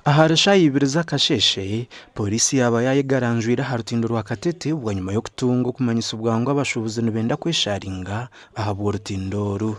Ahari shaaha ibiri z'akasheeshe, Pooriisi yaaba yaayegaranjwire aha rutindo rwa Katete bwanyima y'okutunga okumanyisibwa ngu abashuubuzi nibenda kwesharinga ahabw'orutindo oru.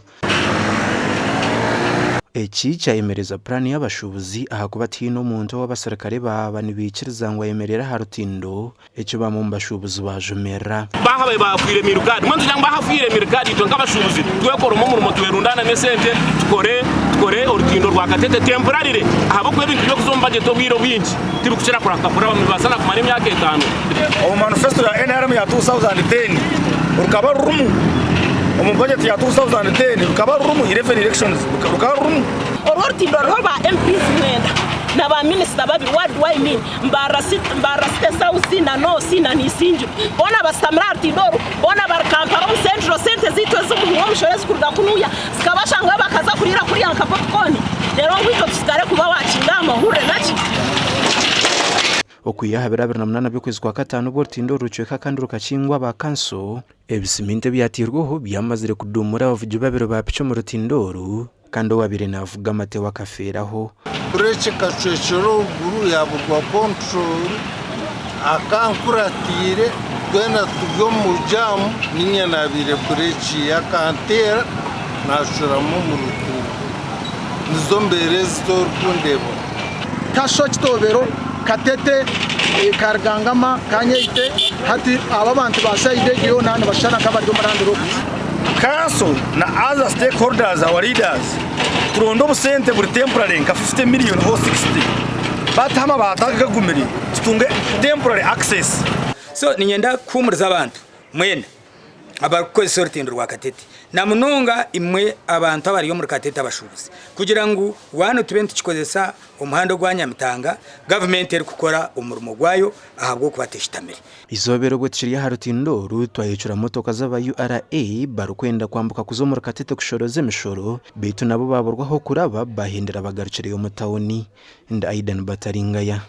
Eki kyayemereza puraani y'abashuubuzi ahakuba tihaine omuntu ou abaserukare baaba nibaikiriza ngu ayemerere aha rutindo, eki bamwe omu bashuubuzi baajumirira. Baahabaire baahafiire Milikaadi. Mbwenu tugira ngu baahafiire Milikaadi itwe nk'abashuubuzi twekoremu omurimo twerundaanemu esente tukore tukore orutindo rwa Katete temporarily ahabw'okuba ebintu by'okuza omu bajeti obwire obwingi tibikukira kurahuka kuraba nibibaasa na kumara emyaka etaano. Omu manifesto ya NRM ya 2010 rukaba rurimu, omu bajeti ya 2010 rukaba rurimu 11 elections rukaba rurimu. Orwo orutindo ruriho ba MPs mwenda na ba minisita babiri what do I mean? Mbarara City, Mbarara City South na North na Isingiro boona bashutamire aha rutindo oru, boona bari Kampala omu Central, sente zaitu ez'omuhi w'omushoro ezikuruga kunuya zikabashangayo bakaza kuriira kuriya nka popcorn reero ngu itwe tusigare kuba wakinga aha mahurire naki. Okwiha aha biro 28 by'okwezi kwa kataano obu orutindo oru rucweka kandi rukakingwa aba kanso, ebisiminti ebyateirweho byamazire kuduumura abavugi babiri ba piki omu rutindo oru. Kandi owaabaire naavuga amate we akafeeraho. Bureki ekacwekyera oruguru yaaburwa kontorolu, akankuratiire twena turi omu jaamu niinye naabaire bureki ye akanteera naacuramu omu ruguuto. Nizo mbeera ezi orikundeebaho. Kasho, Kitobero, Katete, Karugangama, Kanyeite, hati abo abantu ba sayidi egi yoona nibashushana nk'abari omu land locked. Kanso na other stakeholders our leaders turonde obusente buri temporary nka 50 million or 60 bateho amabaati aga agagumire tutunge temporary access. So niinyenda kuhuumuriza abantu mwena abarikukozesa orutindo rwa Katete na munonga imwe abantu abari omuri Katete abashuubuzi kugira ngu waanu tube nitukikozesa omuhanda ogwa Nyamitanga gavumenti erikukora omurimo gwayo ahabw'okuba teshutamire. Eizooba eri obwo tukiri aha rutindo oru, twayecura motoka z'aba URA barikwenda kwambuka kuza omuri Katete kushoroza emishoro beitu nabo baaburwa ah'okuraba baahindura bagarukireyo omu tauni. Ndi Aidan Bataringaya.